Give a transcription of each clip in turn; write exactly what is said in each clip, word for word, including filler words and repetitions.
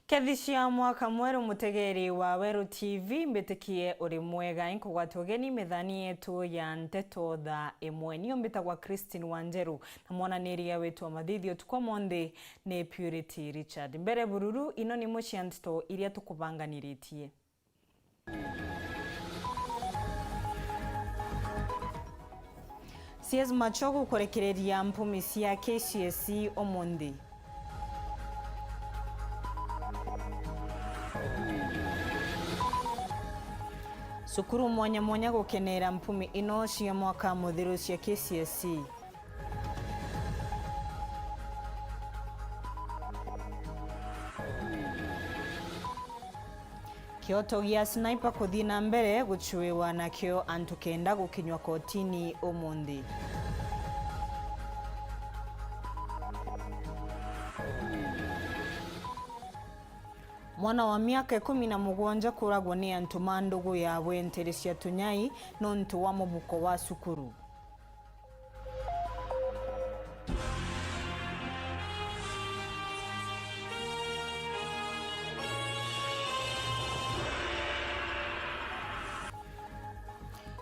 Kethi cia mwaka mweru, mutegeri wa Weru T V, mbitikie uri mwega. Inkugwata ugeni methani yetu ya nteto thaa imwe. Nio mbitagwa Christine Wanjeru, na mwananiria wetu wa mathithio tuku umunthi ni Purity Richard. Mbere bururu, ino ni imwe cia nteto iria tukubanganiritie. C S Machogu kurekereria mpumi cia K C S E umunthi. Cukuru mwanya mwanya gukenera mpumi ino cia mwaka muthiru cia K C S E. Kioto gia Sniper kuthii na mbere gucuiwa nakio antu kenda gukinywa kotini umunthi. Mwana wa miaka ikumi na mugwanja kuragwa ni antu ma ndugu yawe ntere cia Tunyai nontu wa mubuko wa cukuru.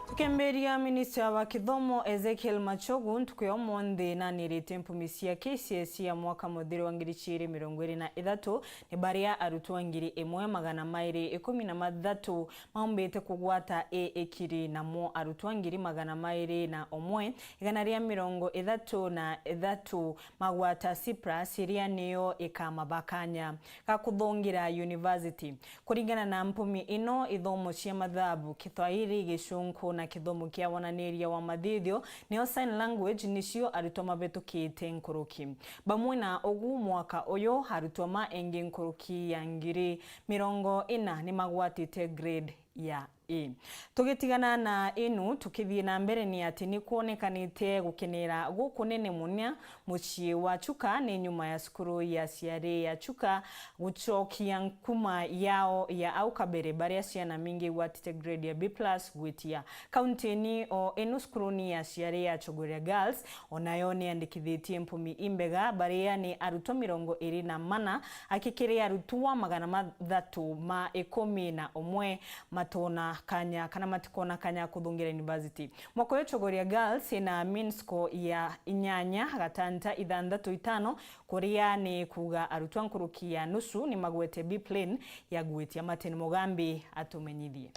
Tukimbiria, minista wa kithomo Ezekiel Machogu ntuku ya umunthi naniritie mpumi cia K C S E ya mwaka muthiru wa ngiri ciiri mirongo iri na ithatu ni baria arutwa ngiri imwe magana mairi ikumi na mathatu maumbite kugwata A ikiri, namo arutwa ngiri magana mairi na umwe igana ria mirongo ithatu na ithatu magwata C plus, iria niyo ikamaba kanya ga kuthungira university. Kuringana na mpumi ino, ithomo cia mathabu, Kithwairi, Gicunku na kithomo kia wananiria wa mathithio, nio sign language, nicio arutwa mabetukite nkuruki. Bamwe na ugu, mwaka uyu arutwa ma engi nkuruki ya ngiri mirongo ina ni magwatite grade ya A. Tugitigana na inu, tukithii na mbere, ni ati ni kwonekanite gukenera gukunene muno mucii wa Chuka ni nyuma ya cukuru ya aciari ya Chuka gucokia nkuma yao ya au kabere, baria ciana mingi igwatite grade ya B plus gwitia. Kauntini o inu, cukuruni ya aciari ya Chogoria Girls, onayo ni yandikithitie mpumi imbega, baria ni arutwa mirongo iri na mana, akikiri arutwa magana mathatu ma ikumi na umwe matona kanya kana matikona kanya kuthungira university. Mwaka uyu Chogoria Girls ina mean score ya inyanya gatanta ithanthatu itano, kuria ni kuuga arutwa nkuruki ya nusu ni magwete B plain ya gwitia. Martin Mugambi atumenyithie.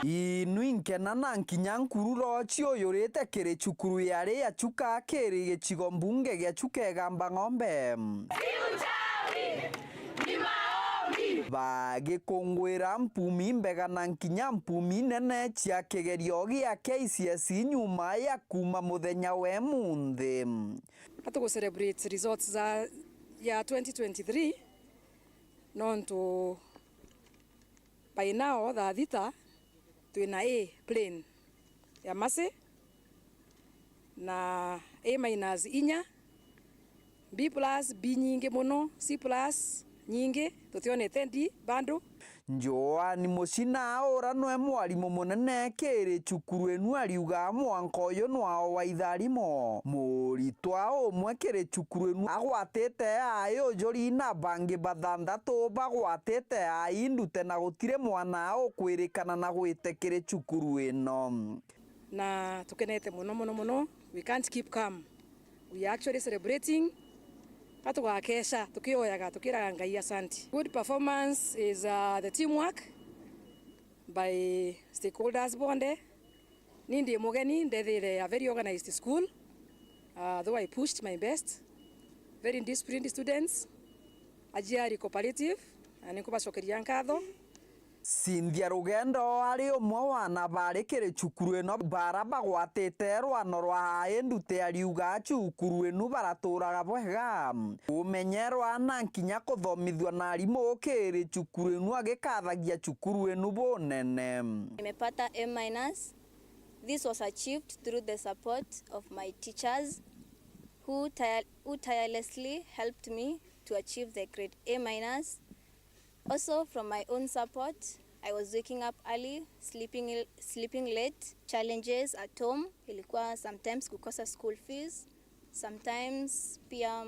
Inu inkena na nkinya nkuru rochi uyurite kiri cukuru ya ri ya Chuka kiri gicigo mbunge gia Chuka Igamba Ng'ombe. Bagikungwira mpumi mbega na nkinya mpumi nene cia kigerio gia K C S E nyuma ya kuma muthenya we munthi. Atugu celebrate results za ya twenty twenty-three. Nontu by now thaa thita twina A plain ya masi na A minus inya, B plus, B nyingi muno, C plus nyingi, tutionete D bado. Joan Mucina ura nwe mwarimu munene kiri cukuru inu ariuga mwanka uyu nwao wa itharimo. Muritwa umwe kiri cukuru inu agwatite ai ujuri na bangi bathanthatu bagwatite ai ndute na gutiri mwana ukwirikana na gwite kiri cukuru ino. Na tukenete muno, muno, muno. We can't keep calm. We are actually celebrating. Ka tugakesha, tukioyaga, tukiraga Ngai asanti. Good performance is, uh, the teamwork by stakeholders bonthe. Ni ndi mugeni, ndethire a very organized school, uh, though I pushed my best. Very disciplined students. Aciari cooperative, na ni nkubacokeria nkatho. Cynthia Rugendo ari umwe wa ana bari kiri cukuru ino bara bagwatite rwano rwa ai ndute ariuga cukuru inu baraturaga bwega. Umenyerwa na nkinya kuthomithua na arimu kiri cukuru inu agikathagia cukuru inu bunene. Nimepata A minus. This was achieved through the support of my teachers who tire-, who tirelessly helped me to achieve the grade A minus. Also, from my own support, I was waking up early, sleeping, sleeping late, challenges at home, ilikuwa sometimes kukosa school fees, sometimes pia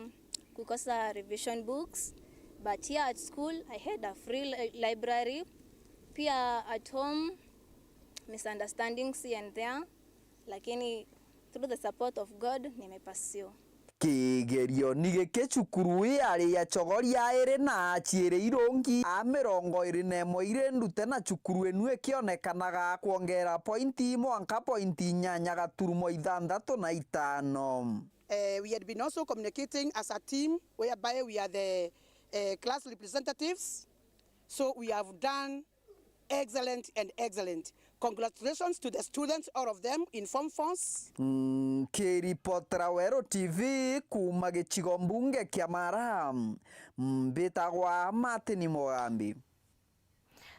Kukosa revision books, but here at school I had a free li-, library. Pia at home, misunderstandings here and there, lakini through the support of God, nimepass. Kigerio ni giki cukuru ii ari ya Chogoria iri na aciiri irungi a mirongo iri na imwe iri ndute, na cukuru inu ikionekanaga kwongera pointi mwanka pointi inyanya gaturumo ithanthatu na itano. Eh, we had been also communicating as a team whereby we are the, eh, class representatives. So we have done excellent and excellent. Congratulations to the students, all of them in form fours. Nkiripotera Weru T V kuuma gicigo mbunge kia Mara, mbitagwa Martin Mugambi.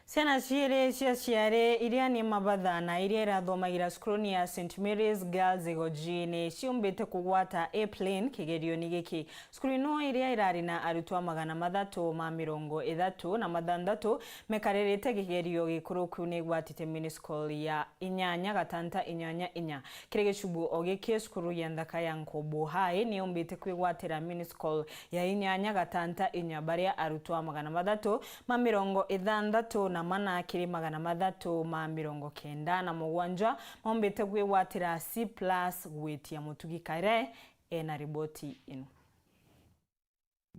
Ciana ciiri cia aciari iria ni mabatha na iria irathomagira cukuruni ya Saint Mary's Girls Igoji ni ciumbite kugwata A plain kigerioni giki. Cukuru ino iria irari na arutwa magana mathatu ma mirongo ithatu na mathanthatu mekaririte kigerio gikuruku ni igwatite miniscall ya inyanya gatanta inyanya inya. Kiri gicubu o giki, cukuru ya nthaka ya Nkobo High ni yumbite kwigwatira miniscall ya inyanya gatanta inya, baria arutwa magana mathatu ma mirongo ithanthatu na mana kiri magana mathatu ma mirongo kenda na mugwanja maumbite kwigwatira C plus gwitia mutugi. Kaire ena riboti ino.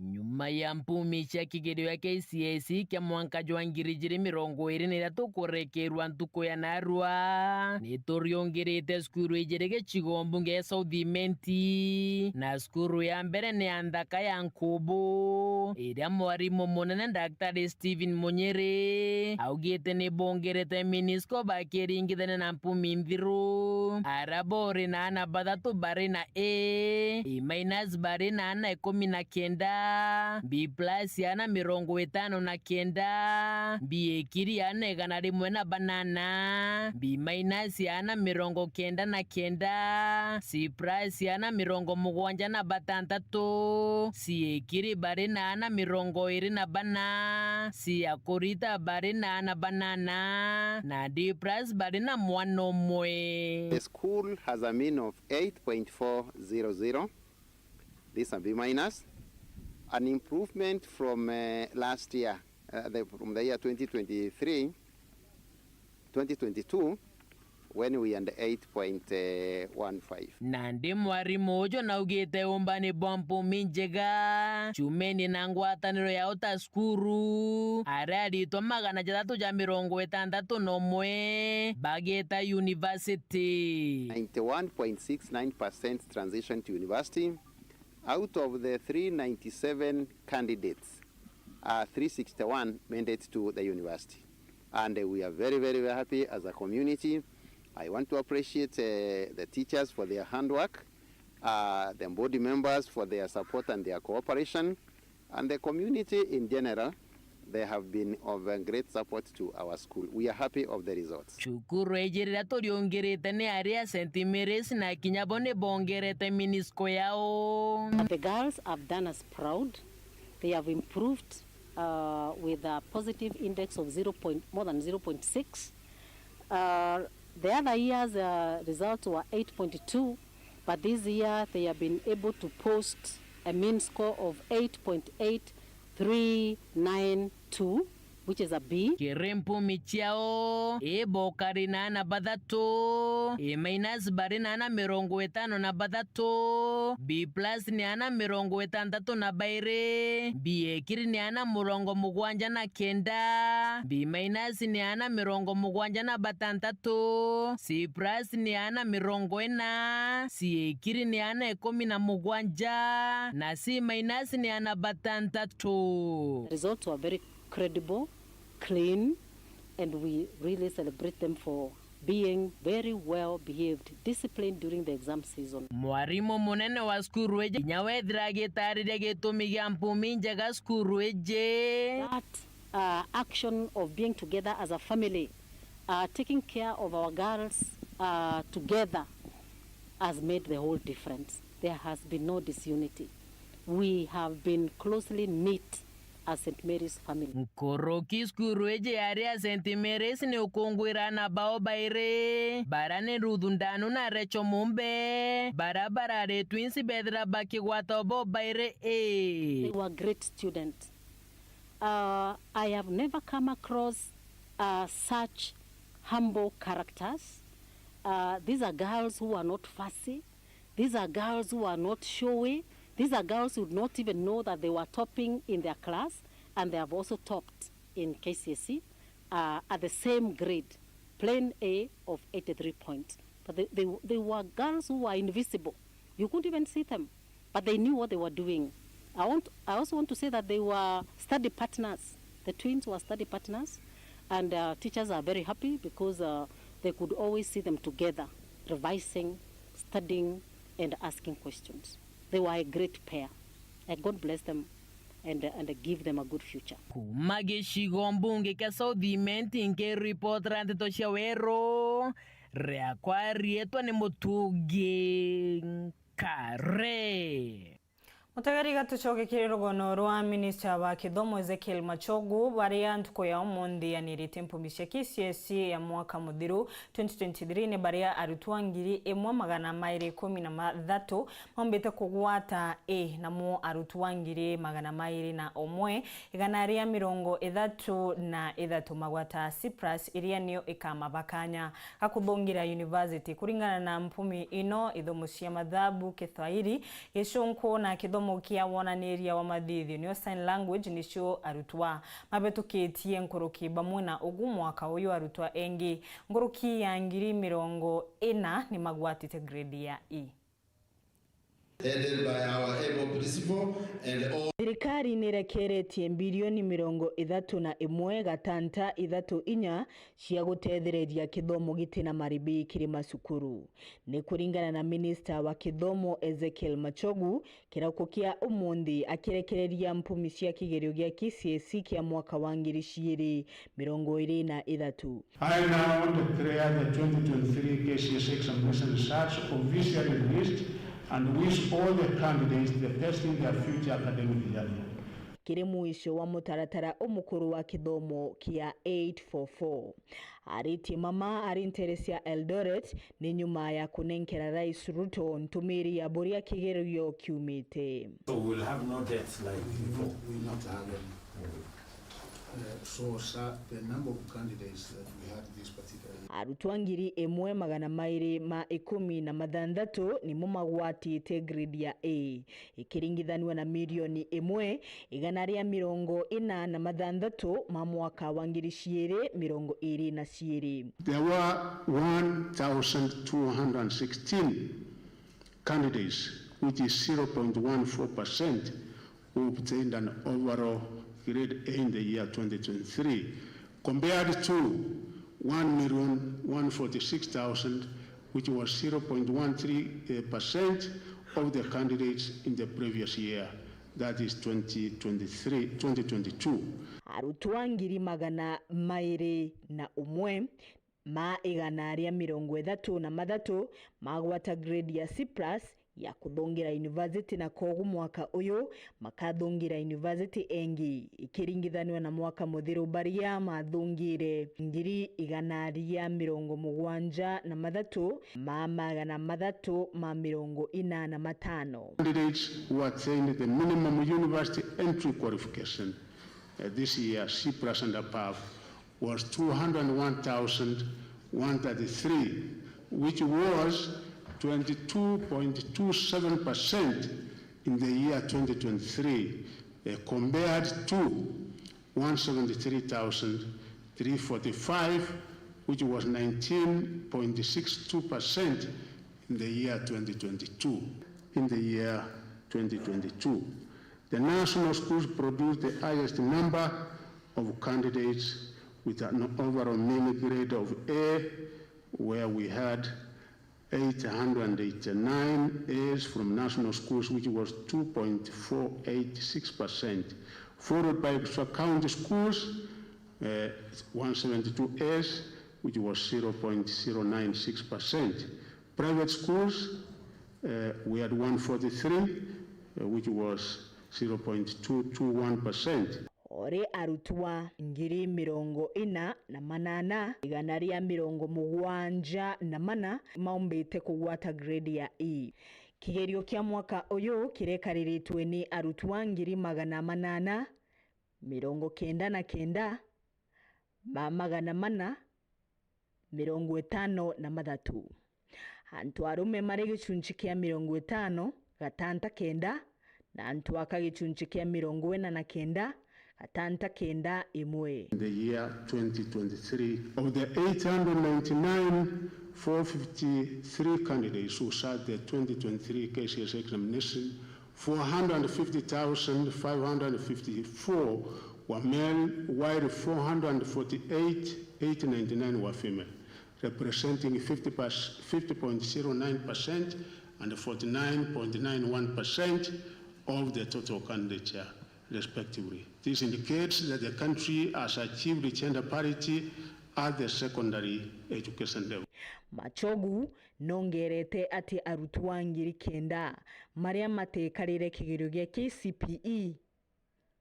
Nyuma ya mpumi cia kigerio ya K C S E kia mwanka jwa ngiri ijiri mirongo iri na ithatu kurekerwa ntuku ya narua, ni turiungirite cukuru ijiri gicigo mbunge ya South Imenti, na cukuru ya mbere ni ya nthaka ya Nkubu, iria mwarimu munene Daktari Stephen Munyiri augite ni bongerete minisco bakiringithania na mpumi nthiru. Ara bori na ana bathatu bari na A, B minus bari na ana ikumi na kenda, B plus ana mirongo itano na kenda, B ikiri ana igana rimwe na banana, B minus ana mirongo kenda na kenda, C plus ana mirongo mugwanja na batantatu, C ikiri bari na ana mirongo iri na bana, C ya kurita bari na ana banana, na D plus bari na mwana umwe. The school has a mean of eight point four zero zero. This a B minus, an improvement from, uh, last year, uh, the, from the year twenty twenty-three, twenty twenty-two, when we had eight point one five. Nandi mwarimu uju naugite umbani bwa mpumi njega, chumeni na ngwataniro ya uta cukuru, aria aritwa magana jathatu ja mirongo itantatu na umwe bagita university. Ninety-one point six nine percent transition to university. Out of the three ninety-seven candidates, uh, three sixty-one made it to the university. And, uh, we are very, very, very happy as a community. I want to appreciate, uh, the teachers for their handwork, uh, the body members for their support and their cooperation, and the community in general. They have been of a great support to our school. We are happy of the results. Cukuru iji riria turiungirite ni aria Saint Mary's, na kinya bo ni bongerete minisco yao. But the girls have done us proud. They have improved, uh, with a positive index of zero point, more than zero point six. Uh, the other years, uh, results were eight point two, but this year they have been able to post a mean score of eight point eight three nine two, which is a B. Kiri mpumi ciao, A bokari na ana bathatu, A minus bari na ana mirongo itano na bathatu, B plus ni ana mirongo itantatu na bairi, B ikiri ni ana murongo mugwanja na kenda, B minus ni ana mirongo mugwanja na batantatu, C plus ni ana mirongo ina, C ikiri ni ana ikumi na mugwanja, na C minus ni ana batantatu. Results were very credible, clean, and we really celebrate them for being very well behaved, disciplined during the exam season. Mwarimu munene wa cukuru iji kinya wethira agitariria gitumi gia mpumi njega cukuru iji. That, uh, action of being together as a family, uh, taking care of our girls, uh, together has made the whole difference. There has been no disunity. We have been closely knit as Saint Mary's family. Nkuruki cukuru iji yari ya Saint Mary's ni ukungwira ana bao bairi, bara ni Ruth Ndanu na Rachel Mumbe, bara barari twins bethira bakigwata o bo bairi A. They were great students. Uh, I have never come across uh, such humble characters. Uh, these are girls who are not fussy. These are girls who are not showy. These are girls who do not even know that they were topping in their class, and they have also topped in K C S E uh, at the same grade, plain A of eighty-three points. But they, they, they were girls who were invisible. You couldn't even see them, but they knew what they were doing. I want, I also want to say that they were study partners. The twins were study partners, and uh, teachers are very happy because uh, they could always see them together, revising, studying, and asking questions. They were a great pair. And God bless them and, uh, and give them a good future. Kuma gicigo mbunge kia South Imenti, nkiripotera nteto cia weru, riakwa riitwa ni Mutugi Nkare. Mutegeri, gatucoke kiri rugono rwa minista wa kithomo Ezekiel Machogu, baria ntuku ya umunthi yaniritie mpumi cia K C S E ya mwaka muthiru twenty twenty-three ni baria arutwa ngiri imwe magana mairi ikumi na mathatu maumbite kugwata A, namo arutwa ngiri magana mairi na umwe igana ria mirongo ithatu na ithatu magwata C plus, iria nio ikamaba kanya ga kuthungira university. Kuringana na mpumi ino, ithomo cia mathabu, Kithwairi, Gicunku na kithomo kia wonaniria wa mathithio, nio sign language, nicio arutwa mabitukitie nkuruki. Bamwe na ugu, mwaka uyu arutwa engi nkuruki ya ngiri mirongo ina ni magwatite grade ya E. Headed by our able principal and all. Thirikari ni irekeretie mbirioni mirongo ithatu na imwe gatanta ithatu inya cia gutethereria kithomo giti na maribi kiri macukuru. Ni kuringana na minista wa kithomo Ezekiel Machogu, kirauko kia umunthi akirekereria mpumi cia kigerio gia K C S E kia mwaka wa ngiri ciiri mirongo iri na ithatu. I now declare the twenty twenty-three K C S E examination results officially released and wish all the candidates the best in their future academic journey. Kiri mwisho wa mutaratara umukuru wa kithomo kia eight four four, aritie mama ari ntere cia Eldoret ni nyuma ya kunenkera Rais Ruto ntumiri ya buria kigerio kiumite. So we will have no debts like before. We will not have any. Uh, so, sir, the number of candidates that we had this particular year. Arutwa ngiri imwe magana mairi ma ikumi na mathanthatu nimo magwatite grade ya A, ikiringithanua na milioni imwe igana ria mirongo ina na mathanthatu ma mwaka wa ngiri ciiri mirongo iri na ciiri. There were one thousand two hundred sixteen candidates, which is zero point one four percent, who obtained an overall grade A in the year twenty twenty-three, compared to one million one forty-six thousand, which was zero point one three percent of the candidates in the previous year, that is twenty twenty-three, twenty twenty-two. Arutwa ngiri magana mairi na umwe ma igana ria mirongo ithatu na mathatu magwata grade ya C plus ya kuthungira university, na kogu mwaka uyu makathungira university engi ikiringithanua na mwaka muthiru baria mathungire ngiri igana ria mirongo mugwanja na mathatu ma magana mathatu ma mirongo ina na matano. Candidates who attained the minimum university entry qualification, uh, this year, C plus and above, was two hundred one thousand one thirty-three, which was twenty-two point two seven percent in the year twenty twenty-three, uh, compared to one seventy-three thousand three forty-five, which was nineteen point six two percent in the year twenty twenty-two. In the year twenty twenty-two, the national schools produced the highest number of candidates with an overall mean grade of A, where we had eight hundred eighty-nine A's from national schools, which was two point four eight six percent, followed by county schools, uh, one seventy-two A's, which was zero point zero nine six percent. Private schools, uh, we had one forty-three, uh, which was zero point two two one percent. ori arutwa ngiri mirongo ina na manana, igana ria mirongo mugwanja na mana maumbite kugwata grade ya E. Kigerio kia mwaka uyu kirekariritwe ni arutwa ngiri magana manana, mirongo kenda na kenda, ma magana mana, mirongo itano na mathatu. Antu arume mari gicunci kia mirongo itano gatanta kenda, na antu aka gicunci kia mirongo ina na kenda gatanta kenda imwe. In the year twenty twenty-three, of the eight hundred ninety-nine, four fifty-three candidates who sat the twenty twenty-three K C S E examination, four hundred fifty thousand five hundred fifty-four were male, while four hundred forty-eight eight ninety-nine were female, representing fifty percent, fifty point zero nine percent and forty-nine point nine one percent of the total candidates, uh, respectively. This indicates that the country has achieved gender parity at the secondary education level. Machogu nongerete ati arutwa ngiri kenda maria matekarire kigerio gia K C P E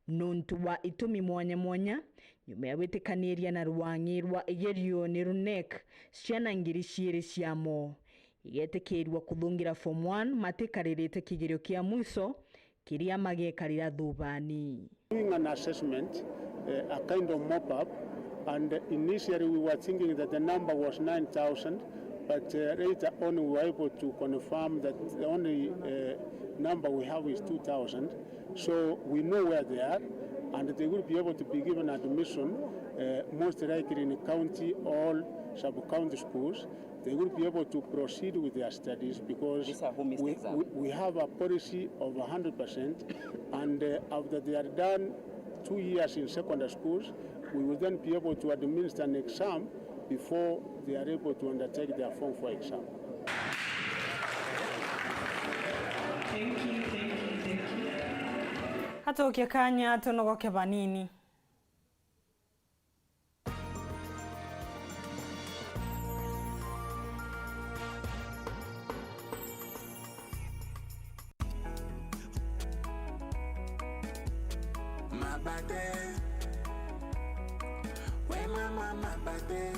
nontu wa itumi mwanya mwanya, nyuma ya gwitikaniria na rwang'i rwa igerio ni RUNEC, ciana ngiri ciiri ciamo igetikirua kuthungira form one matikaririte kigerio kia mwiso kiria magekarira thubani. Doing an assessment, uh, a kind of mop-up, and initially we were thinking that the number was nine thousand, but, uh, later on we were able to confirm that the only, uh, number we have is two thousand. So we know where they are, and they will be able to be given admission, uh, most likely in county or sub-county schools. They will be able to proceed with their studies because These are who missed we, exam. we, we have a policy of a hundred percent, and, uh, after they are done two years in secondary schools, we will then be able to administer an exam before they are able to undertake their form four exam. Thank you, thank you, thank you. Atukia kanya tunogoke banini. Mabate. We mama mabate.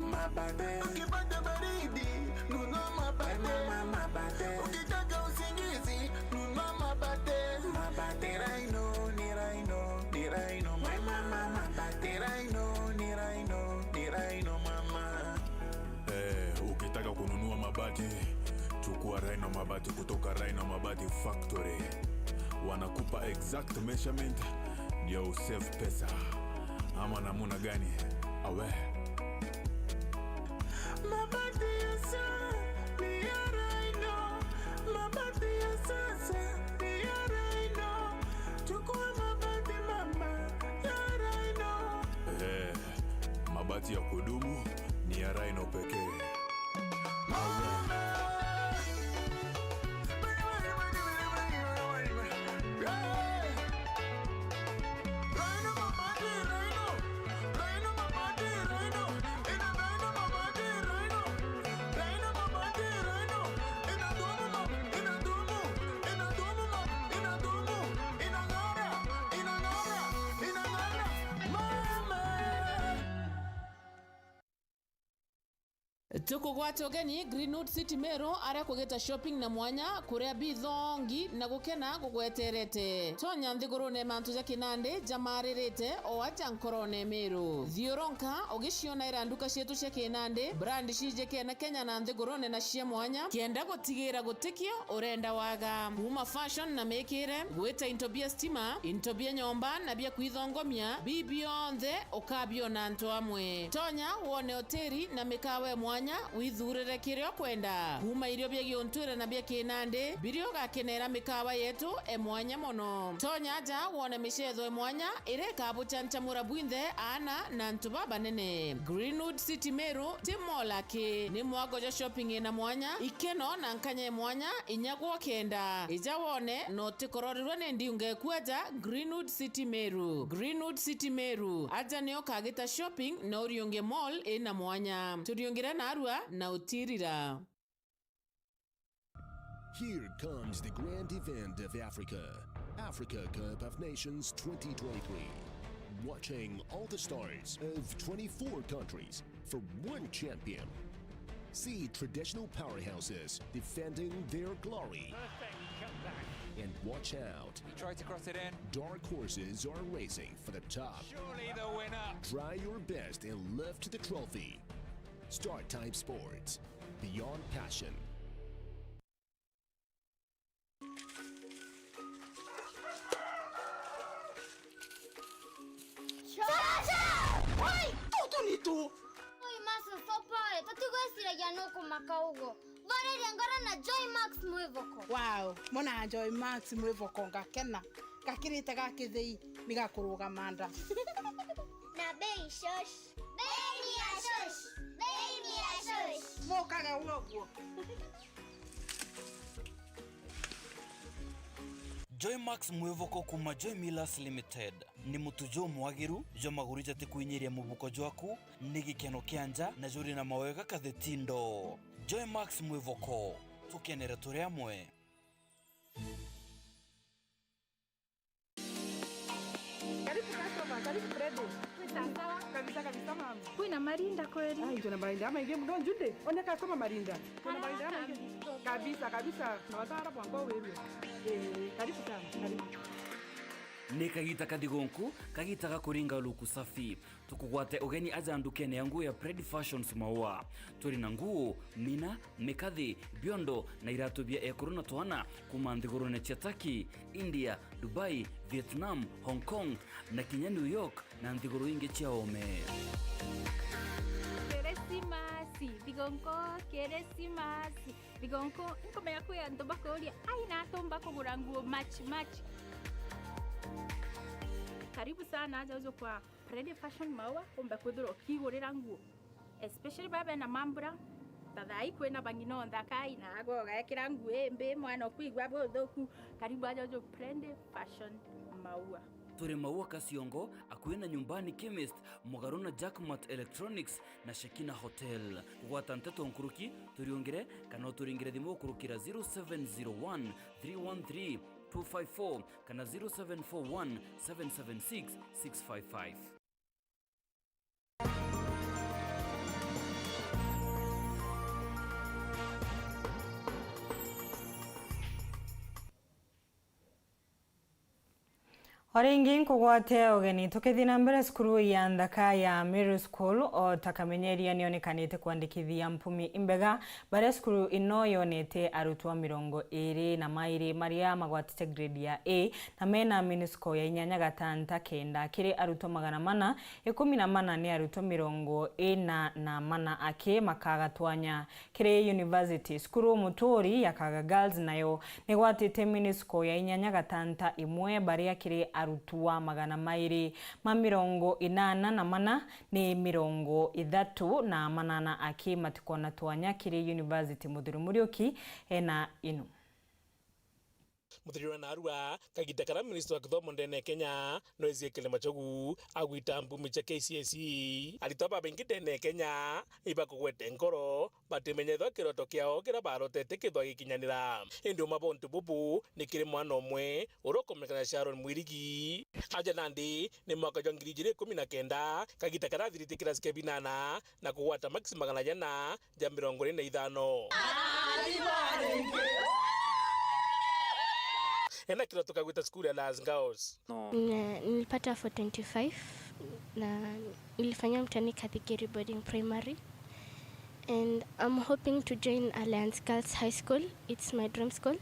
Mabate. Ukipata baridi, nunua mabate. We mama mabate. Ukitaka usingizi, nunua mabate. Mabate Rhino, ni Rhino, ni Rhino. We mama mabate Rhino, ni Rhino, ni Rhino mama. Eh, ukitaka kununua mabati, chukua Rhino Mabati kutoka Rhino Mabati Factory. Wanakupa exact measurement ndio usave pesa. Ama namuna gani? Awe. Mabati ya sasa ni ya Rhino. Mabati ya sasa ni ya Rhino. Chukua mabati mama ya Rhino. Eh, mabati ya kudumu ni ya Rhino pekee. Tukugwata ugeni Greenwood City Meru, aria kugita shopping na mwanya, kuria bithongi na gukena gugweterete. Tonya nthigurune mantu ja kinandi jamaririte o aja nkorone Meru. Thiuruka ugiciona ira nduka cietu cia kinandi, brand cijikene Kenya na nthigurune na cia mwanya, kenda gutigira gutikio urenda waga. Kuma fashion na mikire, gwita into bia stima, into bia nyomba na bia kwithongomia, bi bionthe ukabiona antu amwe. Tonya wone hoteli na mikawa e mwanya, withurire kiria ukwenda. Kuma irio bia giuntwire na bia kinandi, biria ugakenera mikawa yetu e mwanya mono. Tonya aja wone micetho e mwanya iria ikabuchanchamura bwinthe, aana na antu babanene. Greenwood City Meru ti mall aki, ni mwago jwa shopping ina mwanya, ikeno na nkanya e mwanya, inya gwa ukenda. Ija wone na utikororerwe ni ndiunga eku aja Greenwood City Meru. Greenwood City Meru, aja nio ukagita shopping na uriunge mall ina mwanya. Turiungire narua na utirira. Here comes the grand event of Africa, Africa Cup of Nations twenty twenty-three. Watching all the stars of twenty-four countries for one champion. See traditional powerhouses defending their glory. Perfect comeback. And watch out. He tried to cross it in. Dark horses are racing for the top. Surely the winner. Try your best and lift the trophy. Start Time Sports. Beyond passion. Chacha! Oi, tutu ni tu. Oi, Master Sopae, tatigweciragia nukumaka uguo. Thoriria ngoro na Joy Max Mwivoko. Wow, mona Joy Max Mwivoko ngakena. Gakirite ga kithei ni gakurugama nda. Na bei shosh. Bei ni ya shosh. Bei ni ya shosh. Mukage uguo. Joymax Mwivoko kuuma Joy Millers Limited ni mutu jumwagiru jwa maguru jati kwinyiria mubuko jwaku, ni gikeno kia nja na juri na mawega kathitindo. Joymax Mwivoko, tukenere turi amwe. Karibu customer, karibu Freddy. Sawa. Kabisa, kabisa, mama. Kwina marinda kweli? Ai, twina marinda maingi muno, Judy. Ona customer marinda. Twina marinda maingi. Kabisa, kabisa. Na watara bwango wewe. Eh, karibu sana, karibu. Ni kagita kathigonku, kagita ga kuringa luku safi. Tukugwate ugeni aja ndukene ya nguo ya Pred Fashions Maua. Turi na nguo, mina, mikathi, biondo na iratu bia ekuru na twana kuma nthigurune cia Turkey, India, Dubai, Vietnam, Hong Kong na kinya New York na nthiguru ingi cia ome. Kirisimasi, thigonko, Kirisimasi. Thigonko, nkumenya kwi antu bakuria, ai na atumba kugura nguo match match. Karibu sana aja ujo kwa Pred Fashion Maua, umbe kwithirwa ukigurira nguo. Especially baba na mambura, ta thaa ii kwina bangi no nthakai, na agwe ugekira nguo imbi, mwana ukwigua buthuku, karibu aja ujo Pred Fashion Maua. Turi Maua Kasiongo, akui na Nyumbani Chemist, mugaru na Jackmat Electronics na Shekina Hotel. Kugwata nteto nkuruki, turiungire, kana uturingire thimu gukurukira zero seven zero one three one three two five four kana zero seven four one seven seven six six five five. O ringi nkugwate ugeni, tukithii na mbere, cukuru ya nthaka ya Miru School o ta kamenyeria nionekanite kwandikithia mpumi imbega, baria cukuru ino yonete arutwa mirongo iri na mairi maria magwatite grade ya A na mena mini score ya inyanya gatanta kenda kiri arutwa magana mana, ikumi na mana ni arutwa mirongo ina na mana aki makagatwanya kiri university. Cukuru Muturi ya Kaga Girls nayo nigwatite mini score ya inyanya gatanta imwe, baria kiri arutwa magana mairi ma mirongo inana na mana ni mirongo ithatu na manana aki matikona twanya kiri university. Muthuri Muriuki ena inu. Muthuri wa narua, kagita karia minista wa kithomo ndene ya Kenya, no ezie kirima chogu, agwita mpumi cia K C S E. Aritwa babaingi ndene ya Kenya, ibakugwete nkoro, batimenya ethwa kiroto kiao kiria barotete kithwa gikinyanira. Indi uma bontu bubu ni kiri mwana umwe, uria ukumenyekana Sharon Mwirigi. Aja nandi ni mwaka jwa ngiri ijiri ikumi na kenda, kagita karia athirite kirasi kia binana, na kugwata makisi magana jana ja mirongo iri na ithano. Ena kiroto kia gwita cukuru ya Las Girls. Na nilipata four twenty-five na nilifanyia mtihani Kathigiri Boarding Primary, and I'm hoping to join Alliance Girls High School. It's my dream school.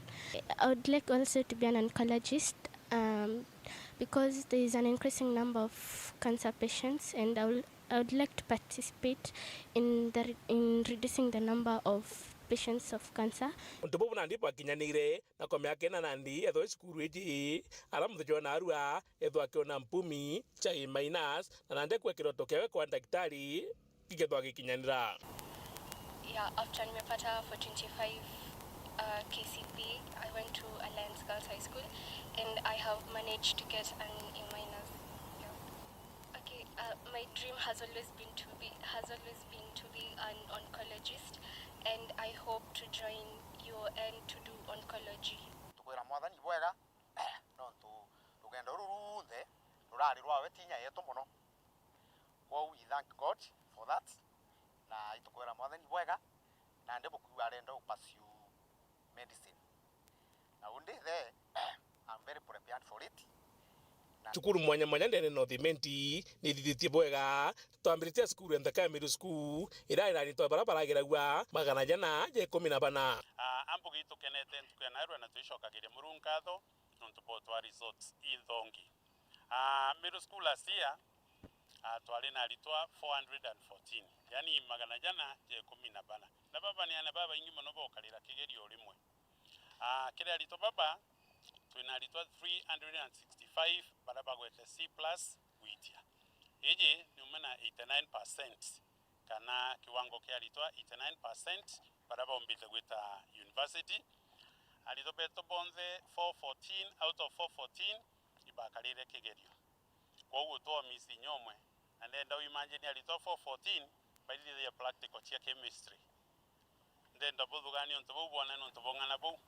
I would like also to be an oncologist, um, because there is an increasing number of cancer patients, and I will I would like to participate in the re-, in reducing the number of patients of cancer. Untu bubu nandi bwakinyanire, na kwa miaka ina nandi ethwa i cukuru iji, ara muthenya wa narua ethwa akiona mpumi cha A minus, na nandi kwa kiroto kiawe kwa ndagitari gikethwa gikinyanira. Yeah, after nimepata four twenty-five, uh, K C P E, I went to Alliance Girls High School and I have managed to get an A minus. Yeah. Okay, uh, my dream has always been to be, has always been to be an oncologist, and I hope to join U and to do oncology. Tukwira Mwathani bwega, nontu rugendo ruru runthe rurari rwawe ti inya yetu mono. Kwou we thank God for that, na itukwira Mwathani bwega, nandi bukiuga arenda u pursue medicine. Na undi the, I'm very prepared for it. Na cukuru mwanya mwanya ndene North Imenti ni ithithitie bwega. Twambiritie cukuru ya Nthaka ya Middle School, iria iraritwa bara barageragua magana jana ja ikumi na bana. Ah, ambugi itukenete ntuku ya nairwe na twicokagiria Murungu nkatho nontu bwa utwa results inthongi. Ah, middle school last year, ah, twari na aritwa four hundred and fourteen, yani magana jana ja ikumi na bana. Na baba ni ana babaingi mono bokarira kigerio rimwe. Ah, kiri aritwa baba, twina aritwa three hundred and sixty-five bara bagwete C plus gwitia. Iji ni umwe na eighty-nine percent, kana kiwango kia aritwa eighty-nine percent bara baumbite gwita university. Aritwa betu bonthe four fourteen out of four fourteen ibakarire kigerio. Kwou utwa miss inya umwe, na ndenda u imagine aritwa four fourteen baithithagia practical cia chemistry. Ndenda buthugania untu buu bwone nontu bung'ana buu.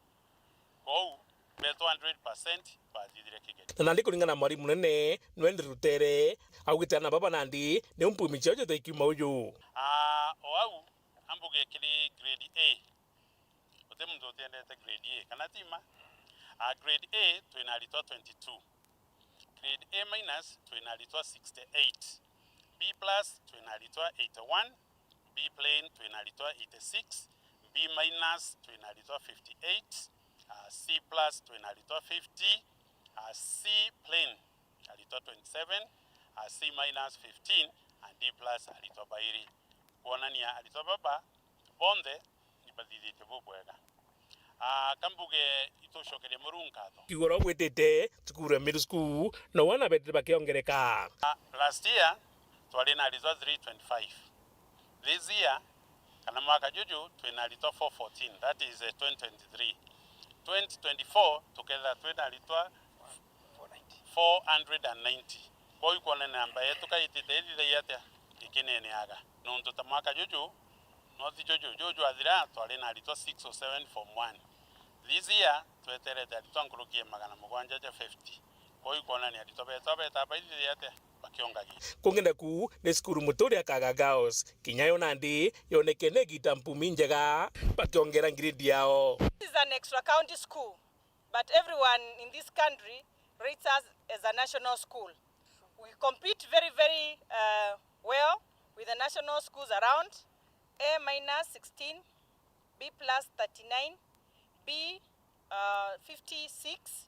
Kwou betu hundred percent bathithire kigerio. Na nandi kuringana na mwarimu munene Noel Rutere, augite ana baba nandi ni umpumi ciao jothe ikiuma uju. Ah, o au ambuge kiri grade A. Guti muntu utiendete grade A, kana ti ma? Ah, grade A twina aritwa twenty-two. Grade A minus twina aritwa sixty-eight. B plus twina aritwa eighty-one. B plain twina aritwa eighty-six. B minus twina aritwa fifty-eight. Ah, C plus twina aritwa fifty. Ah, C plain aritwa twenty-seven. Ah, C minus fifteen. And D plus aritwa bairi. Kwonania aritwa baba bonthe ibathithitie bubwega. Ah, kambuge itucokerie Murungu nkatho. Kiugo uria ugwitite cukuru ya middle school, no wana betire bakiongereka. Ah, last year twari na aritwa three twenty-five. This year, kana mwaka juju, twina aritwa four fourteen, that is, eh, twenty twenty-three. Twenty twenty-four tukethira twina aritwa four hundred and ninety. Kwou ikwona namba yetu ka itite ithithagia atia? Ikineneaga. Nontu ta mwaka juju, no ti juju, juju jwathira, twari na aritwa six or seven form one. This year, tweterete aritwa nkuruki ya magana mugwanja ja fifty. Kwou ikwonania aritwa betu betaa baithithagia atia? Bakiongagia. Kungi naku ni cukuru muturi ya Kaga Girls. Kinya yo nandi yonekene igita mpumi njega, bakiongera grade yao. This is an extra county school. But everyone in this country rates us as a national school. We compete very, very, uh, well with the national schools around. A minus sixteen, B plus thirty-nine, B, uh, fifty-six,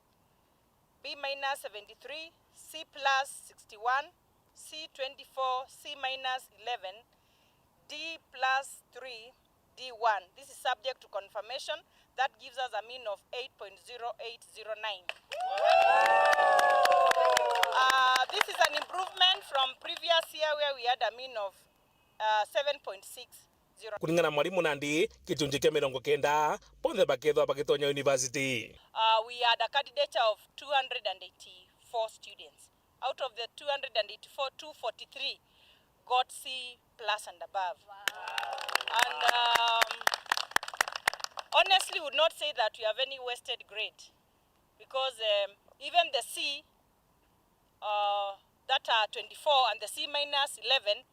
B minus seventy-three, C plus sixty-one, C twenty-four, C minus eleven, D plus three, D one. This is subject to confirmation. That gives us a mean of eight point zero eight zero nine. Uh, this is an improvement from previous year where we had a mean of, uh, seven point six zero. Kuringana na mwarimu nandi, gicunji kia mirongo kenda bonthe bakethwa bagitonya university. Uh, we had a candidature of two hundred and eighty-four students. Out of the two hundred and eighty-four, two forty-three got C plus and above. And, um, honestly, would not say that we have any wasted grade, because, um, even the C, uh, that are twenty-four and the C minus eleven,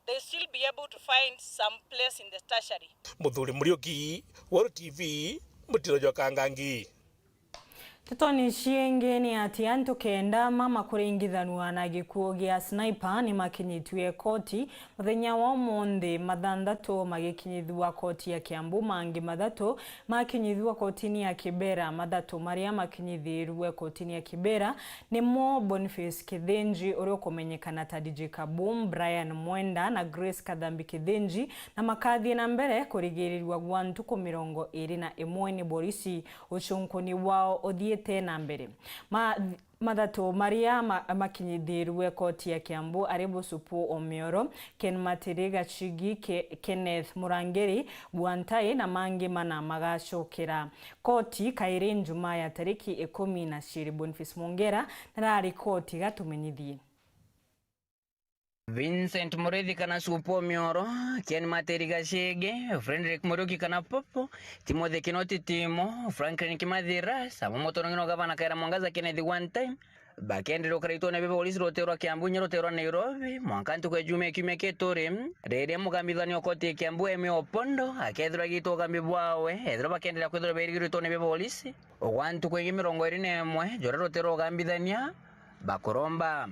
they still be able to find some place in the tertiary. Muthuri Muriuki, Weru T V, mutiro jwa Kangangi. Ntetoni ciingi ni ati antu kenda ma makuringithanua na gikuo gia Sniper ni makinyitue koti muthenya wa umunthi, mathanthatu magikinyithua koti ya Kiambu, mangi mathatu makinyithua kotini ya Kibera. Mathatu maria makinyithirue kotini ya Kibera nimo Boniface Kithinji uria ukumenyekana ta D J Kaboom, Brian Mwenda na Grace Kathambi Kithinji, na makathie na mbere kurigirirua gwa ntuku mirongo iri na imwe ni borisi. Ucunkuni wao uthiite na mbere. Ma-, mathatu maria ma-, makinyithirue koti ya Kiambu ari Busupu Omioro, Ken Matiri Gachigi, Ke-, Kenneth Murangiri, Gwantai na mangi mana magacokera koti kairi Njumaa ya tariki ikumi na ciiri. Boniface Mwongera narari koti gatumenyithie. Vincent Murithi kana Supu Omioro, Ken Materi Gachege, Frederick Muriuki kana Popo, Timothy Kinoti Timo, Franklin Kimathi Ras, amwe motonong'ino gavana Kawira Mwangaza Kenneth One Time, bakendere ukaraitwa ni biborisi rutee rwa Kiambu inya rutee rwa Nairobi, mwanka ntuku ya Juma kiumia kituri, riria mugambithania o koti ya Kiambu Emmy Opondo akethirwa agitwa ugambi bwawe, ethirwa bakendera kwithirwa bairigiritwe ni biborisi. Ugwa ntuku ingi mirongo iri na imwe, juria rutee rwa ugambithania bakuromba.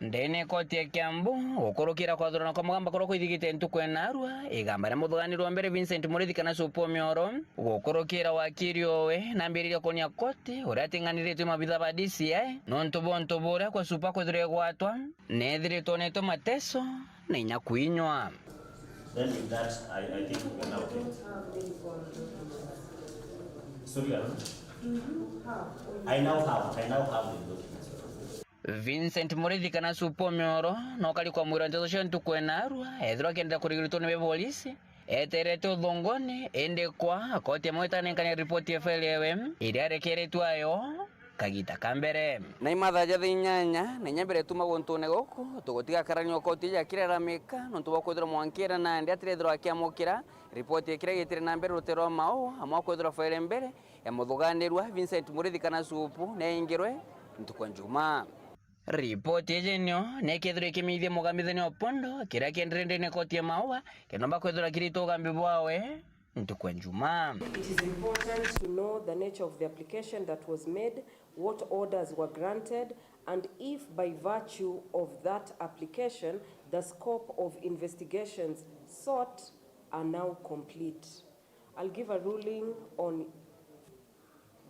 Ndene koti ya Kiambu, gukurukira kwathurana kwa mugamba kuria kwithigite ntuku ya narua, igamba ria muthuganirwa mbere Vincent Murithi kana Supu Omioro, gukurukira wakiri owe, nambiriria kuonia koti uria atinganiritwe mabitha ba D C I, nontu bwa untu buria kwa Supu akwithirwa igwatwa, neethiritwe onetwe mateso na inya kwinywa. Then with that, I, I think we can now take. Sorry, Aaron. I now have, I now have the documents. Vincent Murithi kana Supu Omioro, no kari kwamwirwa nteto cia ntuku ya narua, ethirwa akienderea kurigiritwa ni biborisi, eterete uthongoni, indi kwa koti ya mawita nenkania ripoti ya faili ewe, iria arekeretwe ayo kagita ka mbere. Na imathaa ja thaa inyanya, na inya mbere tuma guntune guku, tugutiga karani o koti ija kiraramika, nontu bwa kwithirwa mwankira nandi atirethirwa akiamukira ripoti ya kiria gitire na mbere rutee rwa Maua, amwe akwithirwa faili mbere ya muthuganirwa Vincent Murithi kana Supu neingirwe ntuku ya Njumaa. Ripoti iji nio nekethirwa ikimithia mugambithania Opondo kiria kienderee ndene koti ya Maua, kinomba kwithirwa kiritwa ugambi bwawe ntuku ya Njumaa. It is important to know the nature of the application that was made, what orders were granted, and if by virtue of that application the scope of investigations sought are now complete. I'll give a ruling on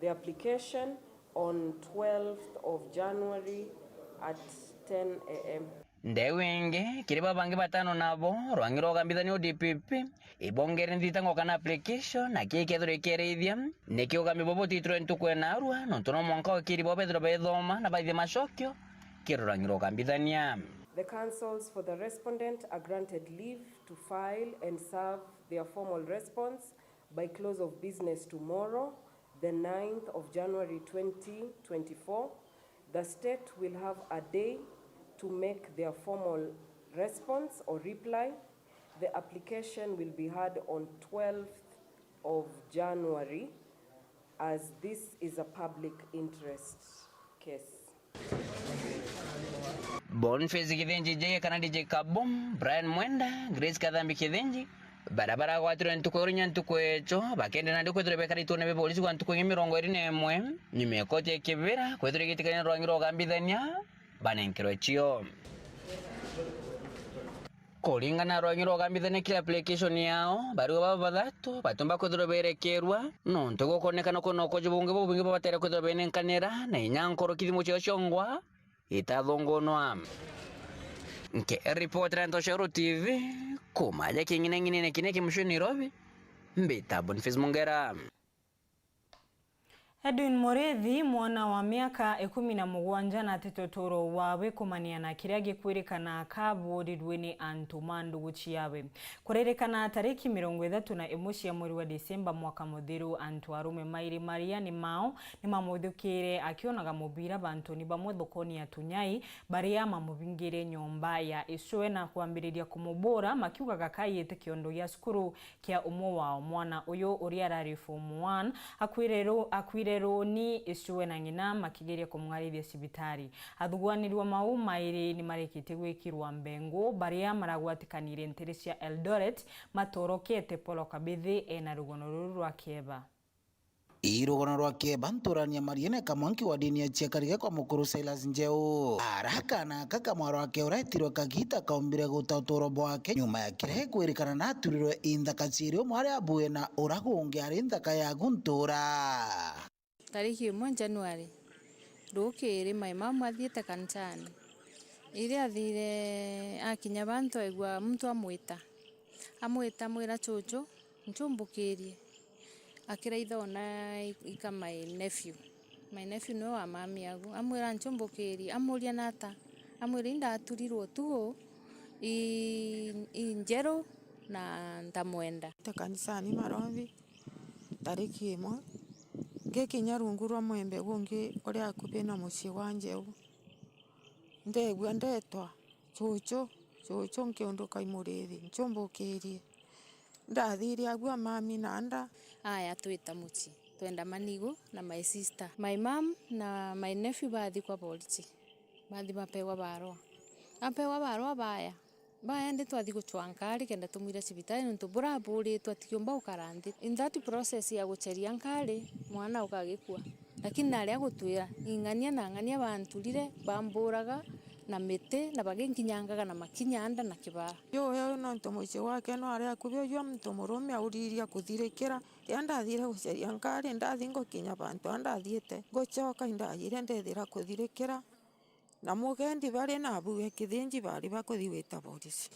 the application on twelfth of January at ten a m. Ndeu ingi, kiri babangi batano nabo, rwang'i rwa ugambithania o D P P, ibongere nthitango kana application, na kii kethirwa ikierithia, niki ugambi buu butitirwe ntuku ya narua, nontu no mwanka wakiri boo bethirwa bethoma na baithie macokio kiri rwang'i rwa ugambithania. The counsels for the respondent are granted leave to file and serve their formal response by close of business tomorrow, the ninth of January twenty twenty-four. The state will have a day to make their formal response or reply. The application will be heard on twelfth of January, as this is a public interest case. Boniface Kithinji, J kana D J Kabum, Brian Mwenda, Grace Kathambi Kithinji, baria baragwatirwe ntuku ya runya ntuku echo, bakenda nandi kwithirwa bekaritwe ni biborisi gwa ntuku ingi mirongo iri na imwe, nyuma ya koti ya Kibira kwithirwa igitikania na rwang'i rwa ugambithania, banenkerwe cio. Kuringana na rwang'i rwa ugambithania kiri application yao, bariu baba bathatu batumba kwithirwa berekerwa, nontu gukonekana kwina ukoji bungi bubwingi babatere kwithirwa benenkanira, na inya nkoro kithimo ciao ciongwa itathungunwa. Nkiripotera Ntoshoro T V, kuma aja king'ineng'inene kine kimucio Nairobi, mbita Boniface Mungera. Edwin Murithi, mwana wa miaka ikumi na mugwanja, natite uturo wa wikumania na kiria gikwirikana kabuurirue ni antu ma ndugu ciawe. Kuririkana tariki mirongo ithatu na imwe cia mweri wa Disemba mwaka muthiru, antu arume mairi Maria ni mao ni mamuthukiire akionaga mubira bantuni bamwe thokoni ya Tunyai, baria mamubingire nyomba ya icwe na kwambiriria kumubura makiugaga kaiyite kiondo gia cukuru kia umwe wao. Mwana uyu uria arari form one akwire ru-, akwire ruuni, icwe na ng'ina makigeria kumwarithia cibitari. Athuguanirua mau mairi ni marikitie gwikirwa mbengu, baria maragwatikanire ntere cia Eldoret matorokete. Paul Kabithi ena rugono ruru rwa kieba. Ii rugono rwa kieba nturania Mariene Kamwanki wa dini ya Chiakariga kwa mukuru Silas Njeu. Ara kana aka kamwaro ake uretirwe kagita kaumbire guta uturo bwake nyuma ya kiria gikwirikana naturirwe i nthaka ciiri, umwe ari abuye na ura gungi ari nthaka ya guntura. Tariki imwe January, rukiri mai mamu athiite kanisani. Riria athire akinya bantu aigua muntu amwita. Amwita amwira, "Chuchu, nchumbukirie." Akiraitha ona i-, ika my nephew. My nephew niwe wa mami agu. Amwira, "Nchumbukirie." Amuria, "Nata?" Amwira, "Indaturirwe tu i, i njeru na ntamwenda." Te kanisani Marothi, tariki imwe, ngikinya rungu rwa mwembe gungi uria akubi na mucii wa Njeu. Ndegua ndetwa, Chuchu, chuchu nkiunduka i Murithi, nchumbukirie. Ndathire agua mami na nda. Aya twita mucii, twenda manigu na my sister. My mom na my nephew bathi kwa borichi. Bathi bapegwa barua. Bapegwa barua baya. Baya ndi twathi guchwa nkari kenda tumwira cibitari, nontu buraburitwe atikiumba gukara nthi. In that process ya gucheria nkari, mwana ukagikua. Lakini nari agutwira, ing'ania na ang'ania banturire, bamburaga na miti, na baginkinyangaga na makinya nda na kibara. Uyu nontu mucii gwake nwari akubi, uyu muntu murume auririe kuthirikira. Riria ndathire gucheria nkari, ndathi ngukinya bantu a ndathiite, ngucoka indajire ndethira kuthirikira. Na mugendi bari nabu e kithinji bari bakuthi gwita borisi.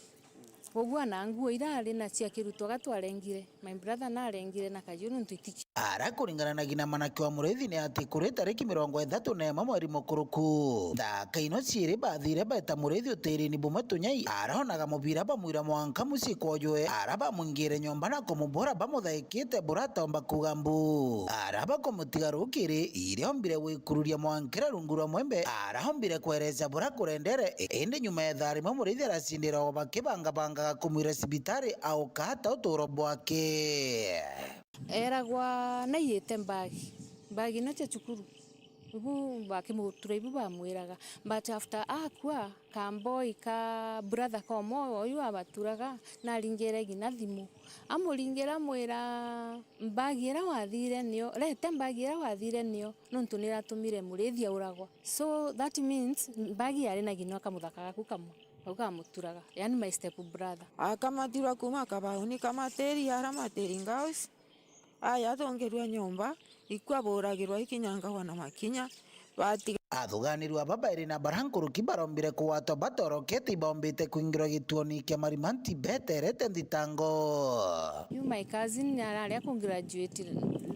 Ugua na nguo irari na cia kirutwa ga twarengire, my brother narengire na kaju nontu itiki. Ara kuringana na gina manake wa Murithi ni ati kuri tariki mirongo ithatu na imwe mweri mukuruku, nthaka ino ciiri bathire beta Murithi utirini bumwe tunyai, ara onaga mubira bamwira mwanka mucii kwojwe, ara bamwingire nyomba na kumubura bamuthaikite bura atomba kuuga mbu, ara bakumutiga rukiri, iria ombire gwikururia mwankira rungu rwa mwembe, ara ombire kwereca bura kurendere, indi nyuma ya ithaa rimwe Murithi aracindira o bakibangabangaga kumwira cibitari auka ata uturo bwake. Eragwa naiyite mbagi, mbagi ino cia cukuru, ibu bakimutura ibu bamwiraga, but after akua, kamboi ka brother ka umwe uyu abaturaga, naringire gina thimu. Amuringire amwira, "Mbagi iria wathire nio, rete mbagi iria wathire nio, nontu niratumire Murithi auragwa." So that means mbagi yari na gina kamuthaka gaku kamwe, gau kamuturaga, yani my step brother. Akamatura kuma kabauni kamatiri ara matiri ngaus. Aya athongirua nyomba, ikua buragirwa ikinyangagwa na makinya, batiga. Athuganirua aba bairi na bara nkuruki barombire kugwatwa batorokete, ibaombite kwingirwa gituoni kia Marimanti beterete nthitango. You my cousin arari akungraduate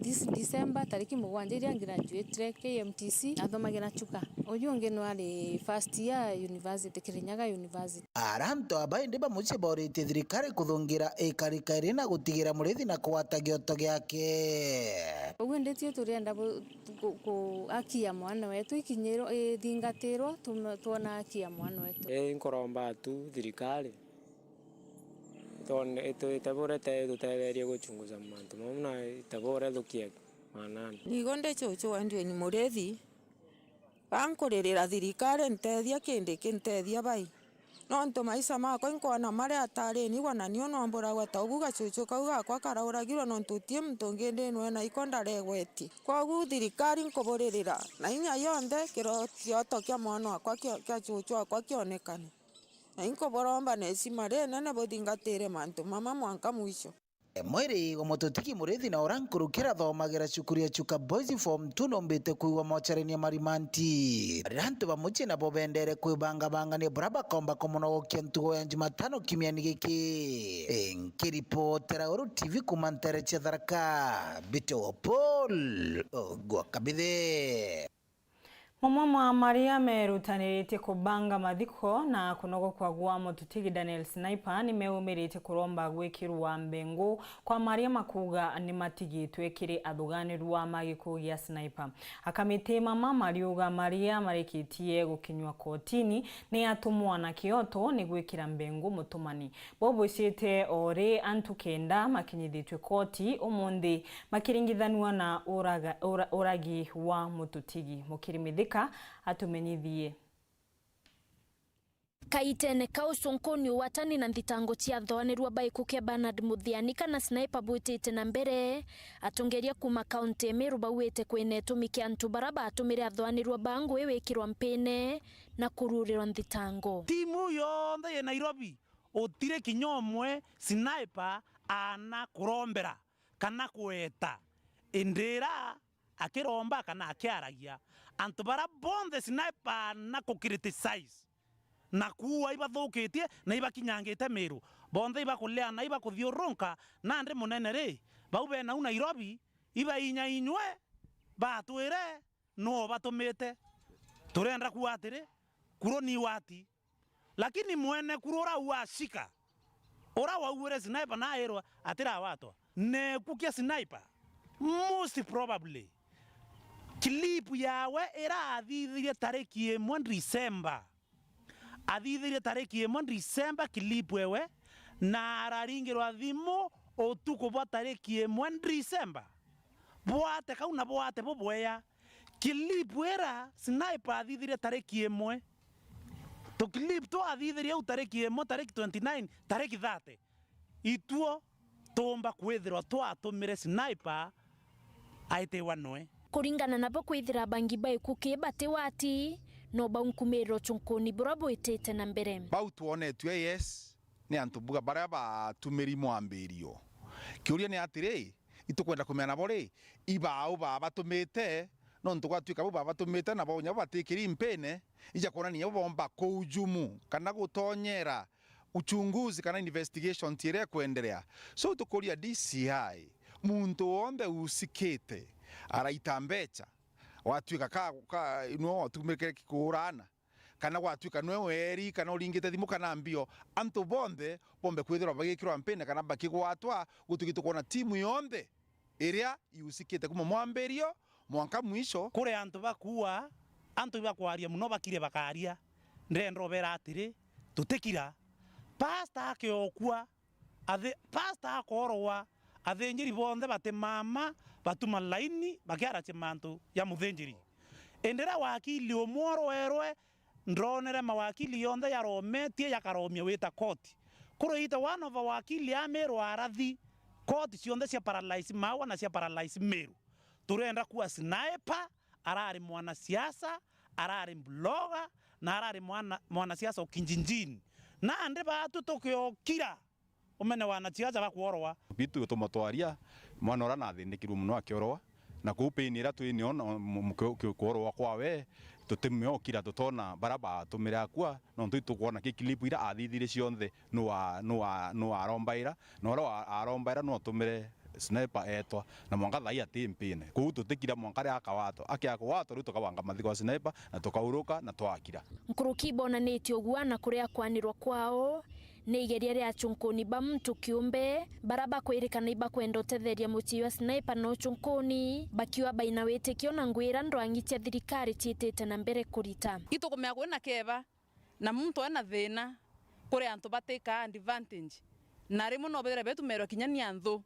this December, tariki mugwanja iria graduate K M T C, athomagira Chuka. Uyu ungi nwari first year university, Kirinyaga University. Ara antu aba indi bamucii boritie thirikari kuthungira ikarika iri na gutigira Murithi na kugwata gioto giake. Uguo indi tio turienda bu-, ku-, ku-, haki ya mwana wetu ikinyirwo, ithingatirwo, tum-, twona haki ya mwana wetu. Ii, nkuromba tu thirikari iton-, itu-, itebure te-, itutetherie guchunguza mantu mau na itebure thukia manani. Nigo ndi chuchu wa Ndwini Murithi. Ga nkuririra thirikari, ntethia kindi kintethia bai. Nontu maisha makwa inkwona mari atarini, gwa na niu nomburagwa ta ubu gachuchu kau gakwa karauragirwe, nontu uti muntu ungi ndinwe na iko ndaregwetie. Kwogu thirikari nkuburirira na inya yonthe, kiro-, kioto kia mwana wakwa kio-, kia chuchu wakwa kionekane. Na inkuburomba na heshima rinene buthingatire mantu mama mwanka mwisho. Mwiri wa mututiki Murithi na uria nkuruki arathomagira cukuru ya Chuka Boys Form two numbite kwigwa mochari-ini ya Marimanti. Riria antu ba mucii nabo bendere kwibangabangania buria bakomba kumunogokia ntugo ya Jumatano kiumia-ini giki. Nkiripotera Uru T V kuuma ntere cia Tharaka, mbitagwa Paul Ogwa Kabithe. Mamwe ma maria merutaniritie kubanga mathiko na kunogokwa gwa mututigi Daniel Sniper ni meumiritie kuromba gwikirwa mbengu kwa maria makuuga ni matigitwe kiri athuganirwa ma gikuu gia Sniper. Akamiti mama mariuga maria marikitie gukinywa kotini ni atumwa na kioto ni gwikira mbengu mutumani. Bobwicite o ri antu kenda makinyithitue koti umunthi makiringithanua na uraga-, ura-, uragi wa mututigi. Mukiri Mithika atumenyithie. Kaitene kau, cunkuni ugwatani na nthitango cia athoanirua ba gikuu kia Bernard Muthiani kana Sniper bwitite na mbere, atongeria kuuma kaunti ya Meru bauite kwina itumi kia antu bara batumire athoanirua ba ngui wikirwa mpine na kururirwa nthitango. Timu yonthe ya Nairobi utiri kinya umwe Sniper aana kurombera kana kweeta. Indi ira akiromba kana akiaragia, antu bara bonthe Sniper aana ku criticize na kuua ibathukitie na ibakinyangite Meru. Bonthe ibakuleana, ibakuthiurunka, nandi munene ri, bau bena u Nairobi, ibainya inywe, batwire, nuu ubatumite? Turenda kuuga atiri, kuru ni wati. Lakini mwene kuru ura uashika, ura wauire Sniper na airwa atirawatwa, neku kia Sniper, most probably, clip yawe irathithirie tariki imwe December, Athithirie tariki imwe December clip ewe, na araringirwa thimu utuku bwa tariki imwe December. Bwate kau na bwate bubwea. Clip ira Sniper athithirie tariki imwe. Tu clip twathithirie au tariki imwe, tariki twenty-nine, tariki thirty. Ituo tuumba kwithirwa twatumire Sniper aitiwa noe. Kuringana nabo, kwithira bangi ba ikuki bati wati, no baunkumirira uchunkuni buria bwitite na mbere. Bau twonetue, yes, ni antu buga baria batumiri mwambirio. Kiuria ni atiri, itukwenda kumenya nabo ri, ibaau babatumite, nontu gwatuika bau babatumite nabo nyabo batikiri mpine, ija kwonania nyabo bomba kuujumu kana gutonyera uchunguzi kana investigation ti iria ikwenderea. So tukuria D C I, muntu wonthe usikite araita mbecha, gwatuika ka, ka, nwe watumikire kikuurana, kana gwatuika nwe weri, kana uringite thimu kana mbio, antu bonthe bombe kwithirwa bagikirwa mpine kana bakigwatwa, gutugi tukwona timu yonthe iria iusikite kuma mwambirio mwanka mwisho. Kuri antu bakuua, antu ibakwaria muno bakire bakaria. Ndenda ubera atiri, tutikira. Pastor akiokua, athi-, pastor akorwa, athinjiri bonthe batimama, batuma laini, bakiaracia mantu ya muthinjiri. Indi riria wakili umwe urwerwe, ndonere mawakili yonthe yarometie yakaromia wita koti. Kuri ita one of awakili amirwa arathi, koti cionthe cia paralyze Maua na cia paralyze Meru. Turenda kuwa Sniper arari mwanasiasa, arari blogger, na arari mwana, mwanasiasa o kinjinjini. Nandi batu tukiokira, umene wanasiasa bakuorwa. Bitu tuma twaria, mwana uria nathinikirwe muno akiorwa, na kuu pain iria twi nio na mu-, mu-, ki-, ki-, kuorwa kwawe, tutimeokira tutona baria batumire akua, nontu itukwona ki clip iria athithirie cionthe, nu wa-, nu wa-, nu arombaira, na uria wa-, arombaira nu atumire Sniper etwa, na mwanka thaai ati mpine. Kuu tutikira mwanka ria akawatwa. Akiakawatwa, riu tukabanga mathiko ya Sniper, na tukauruka, na twakira. Nkuruki bonanitie uguana kuria kwanirwa kwao, ni igeria ria achunkuni ba muntu kiumbe, bara bakwirikana ibakwenda utetheria mucii wa Sniper na uchunkuni, bakiuga baina witikio na nguira ndwangi cia thirikari ciitite na mbere kurita. Itukumenya kwina keba, na muntu ena thina, kuri antu batikaa advantage, na rimwe no bethire betumerwa kinya ni anthu.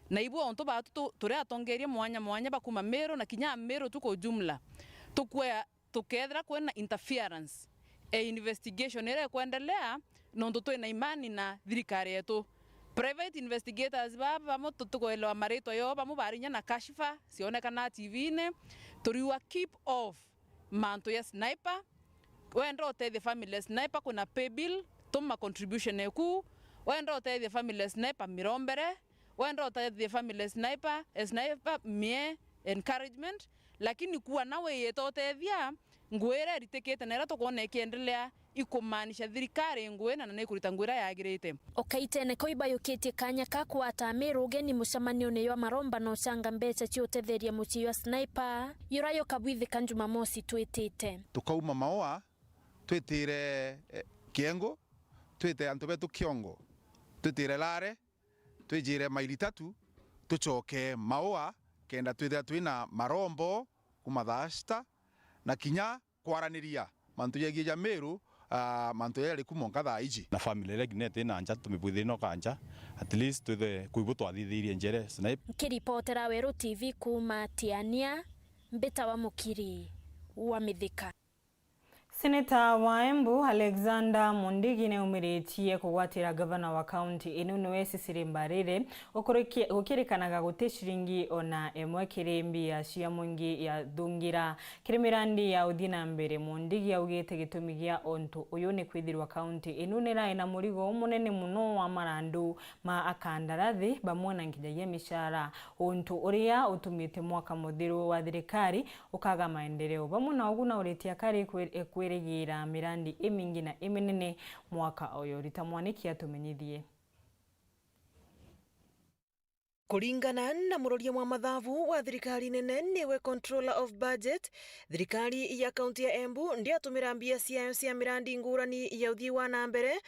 Na ibwo untu batu tu-, turi atongeria mwanya mwanya bakuma Meru na kinya Meru tu kwa ujumla, tukwea tukethira kwina interference e investigation iria ikwendelea, nontu twina imani na thirikari yetu. Private investigators baba bamwe tutikwelewa maritwa yoo, bamwe barinya na kashifa cionekana T V-ini, turiua keep off mantu ya Sniper. Wenda utethie family ya Sniper, kwina pay bill, tuma contribution eku. Wenda utethie family ya Sniper, mirombere. Wenda utethie family ya Sniper, e Sniper, mie encouragement. Lakini kuwa na wiyite utethia, ngugi iria iritikite na iria tukwona ikiendelea, ikumaanisha thirikari ngugi na, na nikurita ngugi iria yagirite. O Kaitene kau ibayukitie kanya ka kwata Amiru ugeni mucemanione jwa maromba na ucanga mbeca cia utetheria mucii jwa Sniper, jura jukabwithika Jumamosi twitite. Tukauma Maua, twitire, eh, Kiengu, twite antu betu Kiongo, twitire Lare, twijire maili tatu, tucoke Maua, kenda twithira twina marombo kuma thaa sita, na kinya kwaraniria mantu jegie ja Meru, ah, mantu jaria jari ku mwanka thaa iji. Na family iria kinya iti na nja, tumibwithire no kanja, at least twithe kwibu twathithirie njere Sniper. Nkiripotera Weru T V kuuma Tiania, mbitawa Mukiri wa Mithika. Seneta wa Embu, Alexander Mundigi, niaumiritie kugwatira gavana wa kaunti ino niwe Cecily Mbarire, ukurikia-, gukirikanaga guti ciringi ona imwe kiri mbia cia mwingi yathungira kiri mirandi ya uthii na mbere. Mundigi augite gitumi gia untu uyu ni kwithirwa kaunti ino nirai na murigo munene muno wa marandu ma akandarathi bamwe na nginyagia micara, untu uria utumite mwaka muthiru wa thirikari ukaga maendeleo. Bamwe na ugu nauritie akari kwi-, kwirigira mirandi imingi na iminene mwaka uyu. Rita Mwaniki atumenyithie. Kuringana na muroria mwa mathabu wa thirikari nene, niwe Controller of Budget, thirikari ya kaunti ya Embu ndiatumira mbia ciayo cia mirandi ngurani ya uthii wa na mbere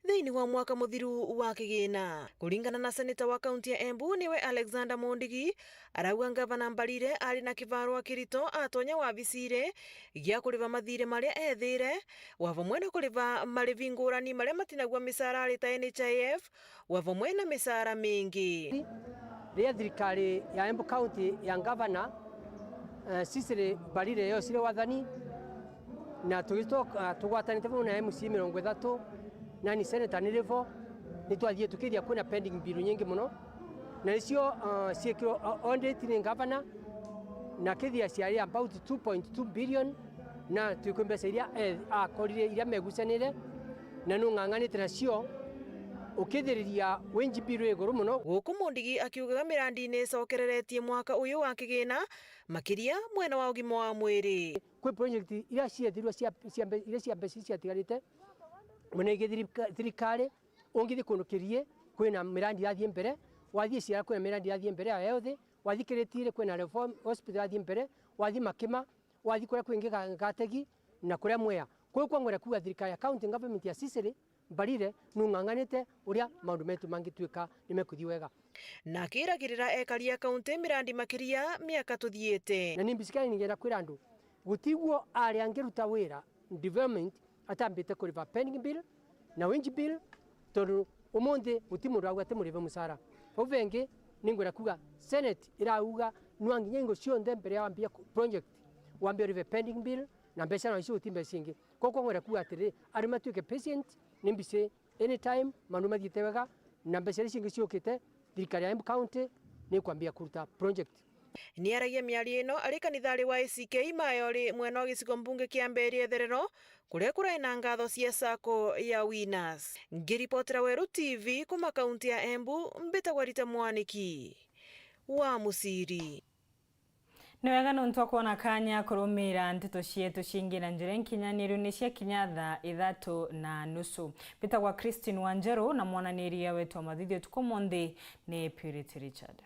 thiini wa mwaka muthiru wa kigina. Kuringana na seneta wa kaunti ya Embu, niwe Alexander Mondigi, arauga ngavana Mbarire ari na kibarua kirito atonya wabicire gia kuriva mathiire maria ethire, wa vamwe na kuriva marivi ngurani maria matinagua micara ari ta N H I F, wa vamwe na micara mingi. Riria thirikari ya Embu County ya Ngavana, eh, Cecily Mbarire yocire wathani, na tugitoka, tugwatanite vamwe na M C A mirongo ithatu, nani senator niri vo, nitwathie tukithia kwina pending bill nyingi muno, na nicio, eh, ciekirwo o-, audit ni ngavana, na kithia ciari about two point two billion, na twikwi mbeca iria, eh, akorire iria megucanire, na nung'ang'anite nacio ukithiriria winji bill iguru muno. Guku Mondigi akiugaga mirandi ni icokereretie mwaka uyu wa kigina, makiria mwena wa ugima wa mwiri. Kwi project iria ciethirwe cia, cia mbe-, iria cia mbeca iria ciatigarite, mwena igi thirika-, thirikari, ungithi kundu kirie, kwina mirandi irathie mbere, wathie Ciara kwina mirandi irathie mbere ya health, wathie Kiritiri kwina reform hospital irathie mbere, wathie Makima, wathie kuria kwingi ga-, Gategi na kuria Mwea. Kuu kwa ngwenda kuuga thirikari ya county government ya Cecily Mbarire nung'ang'anite uria maundu metu mangitwika nimekuthi wega. Na akiragirira ekari a kaunti mirandi makiria miaka tuthiite. Na ni mbicikari ningenda kwira andu, gutiguo ari angiruta wira development atambite kuriva pending bill na wage bill, tondu umunthi guti mundu agua ati murive mucara. Vau vengi, ningwenda kuuga Senate irauga nwa nginya ingo cionthe mbere ya wambia ku-, project, wambe urive pending bill, na mbeca no icio guti mbeca ingi. Koguo ngwenda kuuga atiri, arimi matuike patient, ni mbici anytime, maundu mathiite wega, na mbeca iria cingi ciukite, thirikari ya Embu County ni ikwambia kuruta project. Ni aragia miario ino ari kanithari wa A C K Mayori, mwena wa gicigo mbunge kia Mbeere Itherero, kuria kurai na ngatho cia sacco ya Winners. Ngiripotera Weru T V kuma kaunti ya Embu, mbitagwa Rita Mwaniki wa Muciri. Ni wega nontu wa kwona kanya kurumira nteto cietu cingi na njira inkinyaniru ni ciakinya thaa ithatu na nusu. Mbitagwa Christine Wanjeru na mwananiria wetu wa mathithio tuku munthi ni Purity Richard.